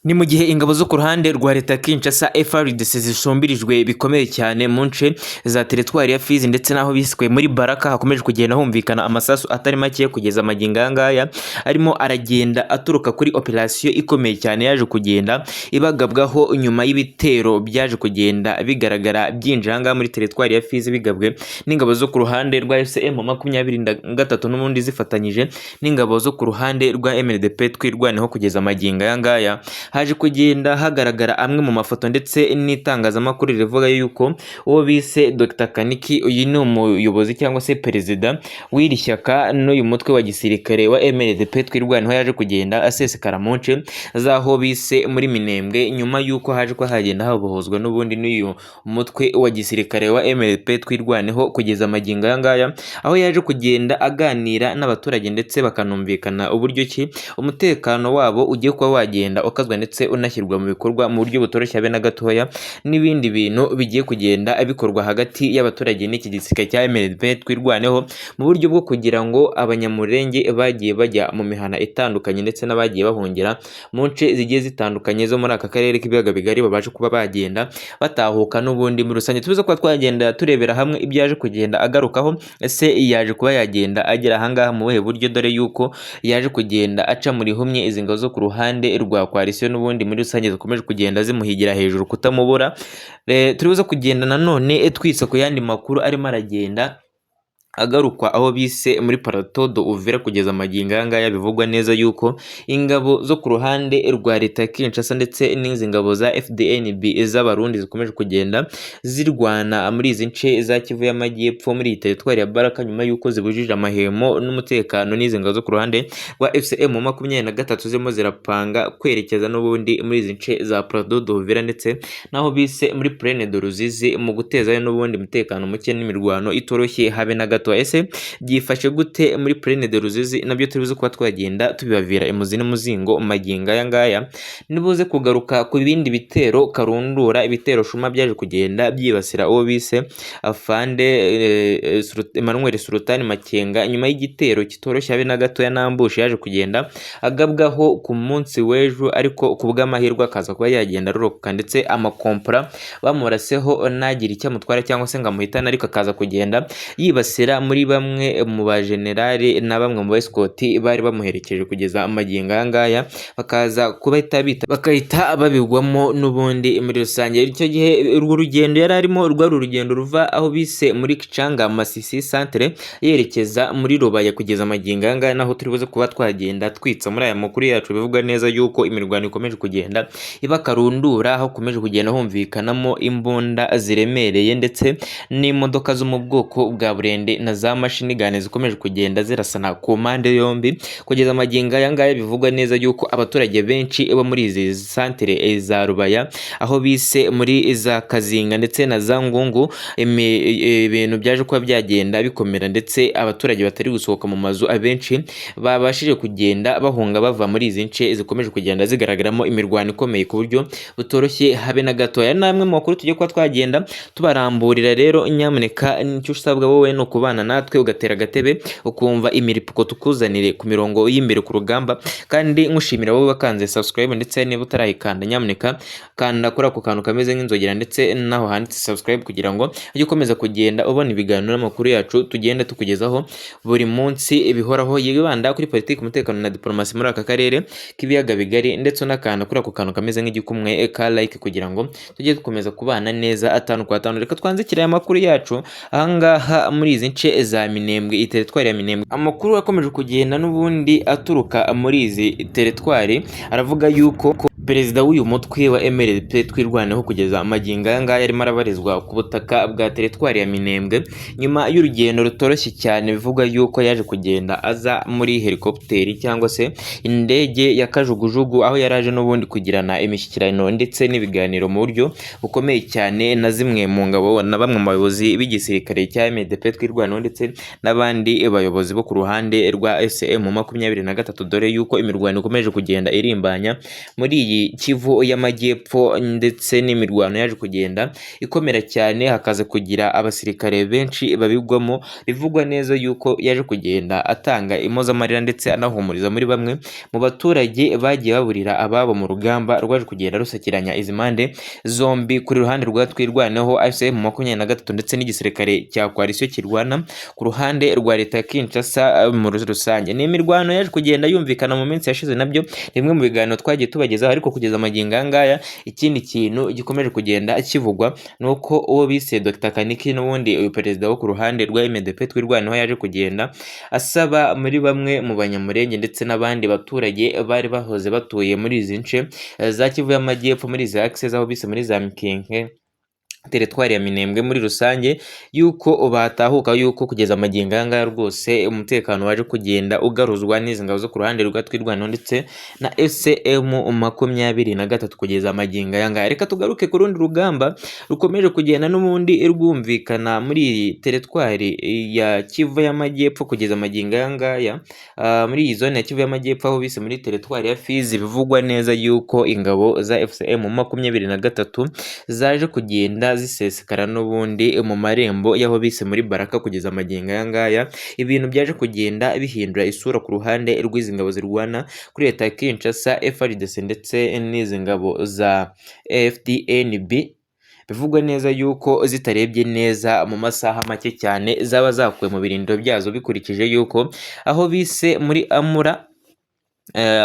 Ni mu gihe ingabo zo ku ruhande rwa leta ya Kinshasa FARDC zisumbirijwe bikomeye cyane mu nce za teritwari ya Fizi ndetse n'aho biswe muri Baraka, hakomeje kugenda humvikana amasasu atari make kugeza magingo aya ngaya, arimo aragenda aturuka kuri operasiyo ikomeye cyane yaje kugenda ibagabwaho nyuma y'ibitero byaje kugenda bigaragara byinjira aha ngaha muri teritwari ya Fizi, bigabwe n'ingabo zo ku ruhande rwa FCM 23 n'ubundi zifatanyije n'ingabo zo ku ruhande rwa MRDP Twirwaneho. Kugeza magingo aya ngaya haje kugenda hagaragara amwe mu mafoto ndetse n'itangazamakuru rivuga yuko uwo bise Dr Kaniki, uyu ni umuyobozi cyangwa se perezida w'iri shyaka n'uyu mutwe wa gisirikare wa MRDP Twirwaneho, yaje kugenda asesekara mu nce z'aho bise muri Minembwe, nyuma y'uko haje ko hagenda habohozwa n'ubundi n'uyu mutwe wa gisirikare wa MRDP Twirwaneho. Kugeza magingo aya ngaya, aho yaje kugenda aganira n'abaturage ndetse bakanumvikana uburyo ki umutekano wabo ugiye kuba wagenda ukazwa ndetse unashyirwa mu bikorwa mu buryo butoroshye habe na gatoya, n'ibindi bintu bigiye kugenda bikorwa hagati y'abaturage n'iki gisirikare cya MRDP Twirwaneho, mu buryo bwo kugira ngo Abanyamurenge bagiye bajya mu mihana itandukanye ndetse n'abagiye bahungira mu nce zigiye zitandukanye zo muri aka karere k'ibiyaga bigari babashe kuba bagenda batahuka n'ubundi muri rusange. Tuze kuba twagenda turebera hamwe ibyo yaje kugenda agarukaho. Ese yaje kuba yagenda agera ahangaha mu buhe buryo, dore yuko yaje kugenda aca muri humye izi ngabo zo ku ruhande rwa coalition n'ubundi muri rusange zikomeje kugenda zimuhigira hejuru kutamubura? Turi buze kugenda nanone twitsa ku yandi makuru arimo aragenda agarukwa aho bise muri Plateau de Uvira. Kugeza magingo aya ngaya bivugwa neza yuko ingabo zo ku ruhande rwa leta ya Kinshasa ndetse n'izi ngabo za FDNB z'Abarundi zikomeje kugenda zirwana muri izi nce za Kivu y'Amajyepfo, muri iyi teritwari ya Baraka, nyuma y'uko zibujije amahemo n'umutekano n'izi ngabo zo ku ruhande rwa FCM 23, zirimo zirapanga kwerekeza n'ubundi muri izi nce za Plateau de Uvira ndetse n'aho bise muri Plaine de Ruzizi, mu gutezayo n'ubundi umutekano muke n'imirwano itoroshye habe na gato. Ese byifashe gute muri Plaine de Ruzizi? Nabyo turi buze kuba twagenda tubibavira imuzi n'umuzingo magingo aya ngaya. Nibuze kugaruka ku bindi bitero karundura, ibitero shuma byaje kugenda byibasira uwo bise afande Emmanuel Sultani Makenga, nyuma y'igitero kitoroshye habe na gatoya n'ambush yaje kugenda agabwaho ku munsi w'ejo, ariko ku bw'amahirwe akaza kuba yagenda arokoka, ndetse amakompora bamuraseho ntagire icyo amutwara cyangwa se ngo amuhitane, ariko akaza kugenda yibasira muri bamwe mu bajenerali na bamwe mu baesikoti bari bamuherekeje. Kugeza amagingo aya ngaya bakaza kubahita bita bagahita babigwamo n'ubundi muri rusange. Icyo gihe urwo rugendo yari arimo rwari urugendo ruva aho bise muri Kicanga, Masisi centre, yerekeza muri Rubaya. Kugeza amagingo aya ngaya naho turi buze kuba twagenda twitsa muri aya makuru yacu, bivuga neza yuko imirwano ikomeje kugenda iba karundura, aho ikomeje kugenda humvikanamo imbunda ziremereye ndetse n'imodoka zo mu bwoko bwa burende na za machine gun zikomeje kugenda zirasana ku mpande yombi. Kugeza amagingo aya ngaya bivugwa neza yuko abaturage benshi bo muri izi santere za Rubaya, aho bise muri za Kazinga ndetse na za Ngungu, ibintu byaje kuba byagenda bikomera, ndetse abaturage batari gusohoka mu mazu, abenshi babashije kugenda bahunga bava muri izi nce zikomeje kugenda zigaragaramo imirwano ikomeye ku buryo butoroshye habe na gato. Aya ni amwe mu makuru tugiye kuba twagenda tubaramburira. Rero nyamuneka icyo usabwa wowe ni ukubana natwe, ugatera agatebe, ukumva imiripuko tukuzanire ku mirongo y'imbere ku rugamba. Kandi nkushimira wowe wakanze subscribe, ndetse niba utarayikanda, nyamuneka kanda kuri ako kantu kameze nk'inzogera ndetse naho handitse subscribe, kugira ngo ujye ukomeza kugenda ubona ibiganiro n'amakuru yacu tugenda tukugezaho buri munsi bihoraho, yibanda kuri politiki, umutekano na diplomasi muri aka karere k'ibiyaga bigari, ndetse unakanda kuri ako kantu kameze nk'igikumwe ka like, kugira ngo tujye dukomeza kubana neza atanu kwa atanu. Reka twanzikire aya makuru yacu ahangaha muri izi nce za Minembwe, iyi teritwari ya Minembwe. Amakuru akomeje kugenda n'ubundi aturuka muri izi teritwari aravuga yuko perezida w'uyu mutwe wa MRDP Twirwaneho kugeza amagingo aya ngaya arimo arabarizwa ku butaka bwa teritwari ya Minembwe, nyuma y'urugendo rutoroshye cyane bivugwa yuko yaje kugenda aza muri helikopiteri cyangwa se indege ya kajugujugu, aho yari aje n'ubundi kugirana imishyikirano ndetse n'ibiganiro mu buryo bukomeye cyane na zimwe mu ngabo na bamwe mu bayobozi b'igisirikare cya MRDP Twirwaneho ndetse n'abandi bayobozi bo ku ruhande rwa SM 23, dore yuko imirwano ikomeje kugenda irimbanya muri iyi iyi Kivu y'Amajyepfo, ndetse n'imirwano yaje kugenda ikomera cyane, hakaza kugira abasirikare benshi babigwamo. Bivugwa neza yuko yaje kugenda atanga impozamarira ndetse anahumuriza muri bamwe mu baturage bagiye baburira ababo mu rugamba rwaje kugenda rusakiranya izi mpande zombi, kuri ruhande rwa Twirwaneho AFC M23 ndetse n'igisirikare cya coalition kirwana ku ruhande rwa leta ya Kinshasa muri rusange. Ni imirwano yaje kugenda yumvikana mu minsi yashize, nabyo ni bimwe mu biganiro twagiye tubagezaho, ariko kugeza magingo aya ngaya ikindi kintu gikomeje kugenda kivugwa ni uko uwo bise Dr Kaniki, n'ubundi uyu perezida wo ku ruhande rwa MDP Twirwaneho, yaje kugenda asaba muri bamwe mu Banyamurenge ndetse n'abandi baturage bari bahoze batuye muri izi nce za Kivu y'Amajyepfo, muri izi axes aho bise muri za Mikenke, teritwari ya Minembwe muri rusange, yuko batahuka, yuko kugeza magingo aya ngaya rwose umutekano waje kugenda ugaruzwa n'izi ngabo zo ku ruhande rwa Twirwaneho ndetse na FCM 23 kugeza magingo aya ngaya. Reka tugaruke ku rundi rugamba rukomeje kugenda n'ubundi rwumvikana muri iyi teritwari ya Kivu y'Amajyepfo kugeza magingo aya ngaya, muri iyi zone ya Kivu y'Amajyepfo aho bise muri teritwari ya Fizi. Bivugwa neza yuko ingabo za FCM 23 zaje kugenda zisesekara n'ubundi mu marembo y'aho bise muri Baraka. Kugeza magingo aya ngaya ibintu byaje kugenda bihindura isura ku ruhande rw'izi ngabo zirwana kuri leta ya Kinshasa FARDC ndetse n'izi ngabo za FDNB. Bivugwa neza yuko zitarebye neza mu masaha make cyane zaba zakuwe mu birindiro byazo, bikurikije yuko aho bise muri Amura,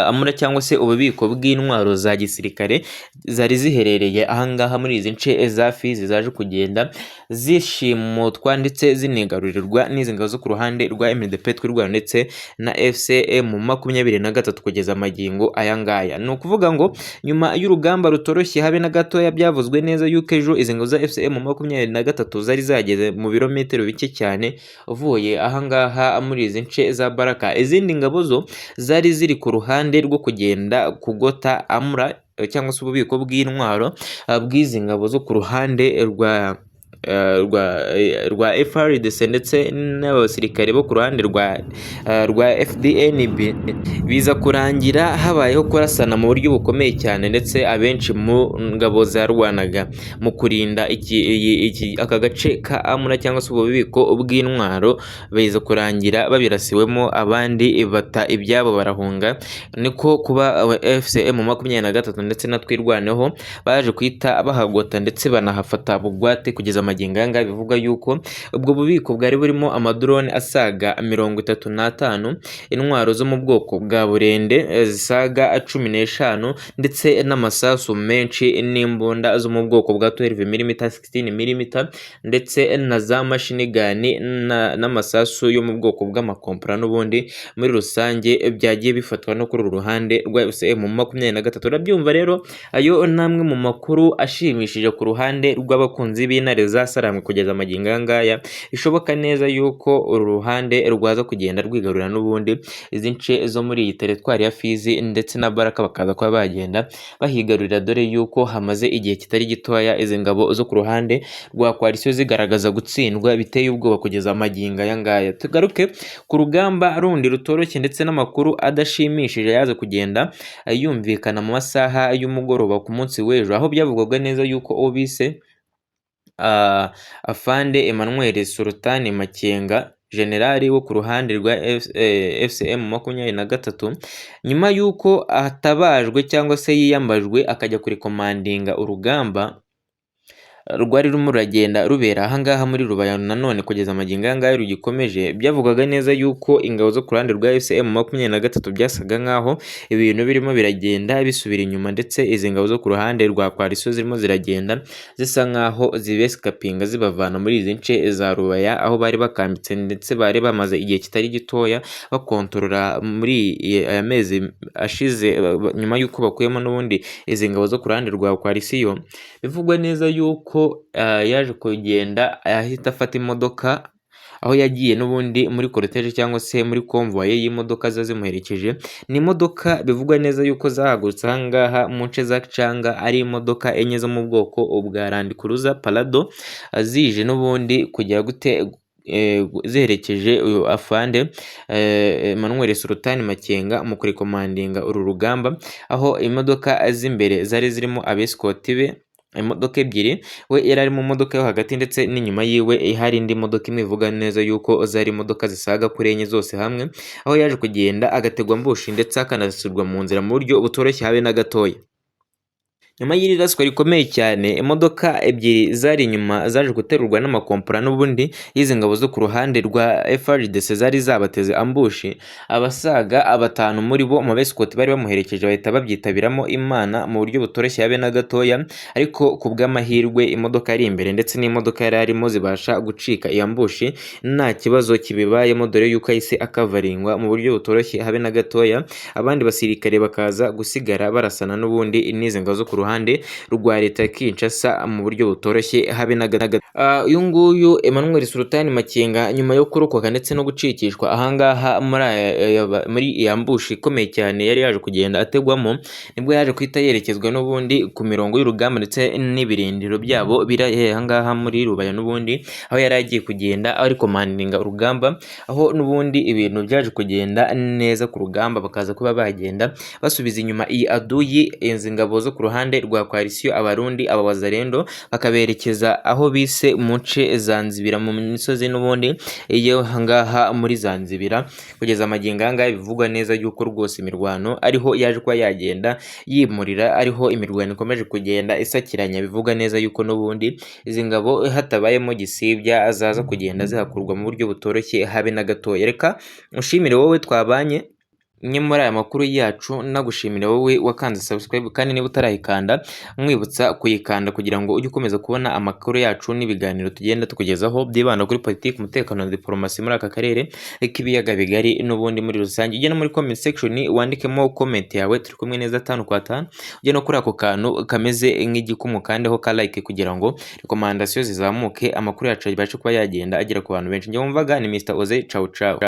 Amura cyangwa se ububiko bw'intwaro za gisirikare zari ziherereye ahangaha muri izi nce za Fizi, zaje kugenda zishimutwa ndetse zinigarurirwa n'izi ngabo zo ku ruhande rwa MDP Twirwaneho ndetse na FCM 23 kugeza magingo aya ngaya. Ni ukuvuga ngo nyuma y'urugamba rutoroshye habe na gatoya, byavuzwe neza yuko ejo izi ngabo za FCM 23 zari zageze mu birometero bike cyane uvuye ahangaha muri izi nce za Baraka. Izindi ngabo zo zari ziri ku ruhande rwo kugenda kugota Amura cyangwa se ububiko bw'intwaro bw'izi ngabo zo ku ruhande rwa FARDC ndetse n'abasirikare bo ku ruhande rwa FDNB, biza kurangira habayeho kurasana mu buryo bukomeye cyane, ndetse abenshi mu ngabo zarwanaga mu kurinda aka gace ka Amura cyangwa se ububiko bw'intwaro biza kurangira babirasiwemo, abandi bata ibyabo barahunga. Niko kuba FCM 23 ndetse na Twirwaneho baje kwita bahagota ndetse banahafata bugwate. Kugeza magingo aya ngaya bivuga yuko ubwo bubiko bwari burimo amadrone asaga 35, intwaro zo mu bwoko bwa burende zisaga 15, ndetse n'amasasu menshi n'imbunda zo mu bwoko bwa 12 mm, 16 mm, ndetse na za machine gun n'amasasu yo mu bwoko bw'amakompora n'ubundi muri rusange byagiye bifatwa no kuri uru ruhande rwa FCM 23. Urabyumva rero, ayo ni amwe mu makuru ashimishije ku ruhande rw'abakunzi b'intare za Sarambwe. Kugeza magingo aya ngaya bishoboka neza yuko uru ruhande rwaza kugenda rwigarurira n'ubundi izi nce zo muri iyi teritwari ya Fizi ndetse na Baraka, bakaza kuba bagenda bahigarurira, dore yuko hamaze igihe kitari gitoya izi ngabo zo ku ruhande rwa coalition zigaragaza gutsindwa biteye ubwoba kugeza magingo aya ngaya. Tugaruke ku rugamba rundi rutoroshye ndetse n'amakuru adashimishije yaza kugenda yumvikana mu masaha y'umugoroba ku munsi w'ejo, aho byavugwaga neza yuko uwo bise Afande Emmanuel Sultani Makenga, generali wo ku ruhande rwa FCM 23, nyuma y'uko atabajwe cyangwa se yiyambajwe akajya kurikomandinga urugamba rwari rurimo ruragenda rubera ahangaha muri Rubaya, nanone kugeza magingo aya ngaya rugikomeje. Byavugwaga neza yuko ingabo zo ku ruhande rwa FCM 23 byasaga nkaho ibintu birimo biragenda bisubira inyuma, ndetse izi ngabo zo ku ruhande rwa coalition zirimo ziragenda zisa nkaho zibesikapinga zibavana muri izi nce za Rubaya aho bari bakambitse, ndetse bari bamaze igihe kitari gitoya bakontorora muri aya mezi ashize nyuma y'uko bakuyemo n'ubundi izi ngabo zo ku ruhande rwa coalition. Bivugwa neza yuko yaje kugenda ahita afata imodoka, aho yagiye n'ubundi muri cortege cyangwa se muri convoy y'imodoka ziba zimuherekeje. Ni imodoka bivugwa neza yuko zahagurutse aha ngaha mu nce za Canga, ari imodoka enye zo mu bwoko bwa Land Cruiser Prado, zije n'ubundi kujya gute ziherekeje uyu afande Emmanuel Sultani Makenga mu kurikomandinga uru rugamba, aho imodoka z'imbere zari zirimo abesikoti be, imodoka ebyiri, we yari ari mu modoka yo hagati, ndetse n'inyuma yiwe hari indi modoka imwe, ivuga neza yuko zari imodoka zisaga kuri enye zose hamwe, aho yaje kugenda agategwa ambushi ndetse akanasirwa mu nzira mu buryo butoroshye habe na gatoya. Nyuma y'iri raswa rikomeye cyane, imodoka ebyiri zari inyuma zaje guterurwa n'amakompora n'ubundi y'izi ngabo zo ku ruhande rwa FARDC zari zabateze ambushi. Abasaga batanu muri bo mu besikoti bari bamuherekeje bahita babyitabiramo Imana mu buryo butoroshye habe na gatoya, ariko ku bw'amahirwe imodoka yari imbere ndetse n'imodoka yari arimo zibasha gucika iyo ambushi nta kibazo kibibayemo, dore yuko yahise akavaringwa mu buryo butoroshye habe na gatoya, abandi basirikare bakaza gusigara barasana n'ubundi n'izi ngabo zo ku ruhande rwa leta ya Kinshasa mu buryo butoroshye habe na gato. Uyu nguyu Emmanuel Sultani Makenga, nyuma yo kurokoka ndetse no gucikishwa ahangaha muri iya ambushi ikomeye cyane yari yaje kugenda ategwamo, nibwo yaje guhita yerekezwa n'ubundi ku mirongo y'urugamba ndetse n'ibirindiro byabo biri ahangaha muri Rubaya n'ubundi, aho yari agiye kugenda ari komandinga urugamba, aho n'ubundi ibintu byaje kugenda neza ku rugamba, bakaza kuba bagenda basubiza inyuma iyi aduyi, izi ngabo zo ku ruhande rwa coalition Abarundi Abawazalendo, bakaberekeza aho bise mu nce za Nzibira, mu misozi n'ubundi iyo ngaha muri za Nzibira. Kugeza amagingo aya ngaya bivugwa neza yuko rwose imirwano ariho yaje kuba yagenda yimurira, ariho imirwano ikomeje kugenda isakiranya, bivugwa neza yuko n'ubundi izi ngabo hatabayemo gisibya zaza kugenda zihakurwa mu buryo butoroshye habe na gatoya. Reka ushimire wowe twabanye imwe muri aya makuru yacu, nagushimira wowe wakanze subscribe, kandi niba utarayikanda nkwibutsa kuyikanda kugira ngo ujye ukomeza kubona amakuru yacu n'ibiganiro tugenda tukugezaho byibanda kuri politiki, umutekano na diplomasi muri aka karere k'ibiyaga bigari n'ubundi muri rusange. Ujye no muri comment section wandikemo comment yawe, turi kumwe neza tanu kwa tanu. Ujye no kuri ako kantu kameze nk'igikumwe kandeho ka like kugira ngo recommandation zizamuke, amakuru yacu abashe kuba yagenda agera ku bantu benshi. Njye wumvaga ni Mr Oze, ciao ciao.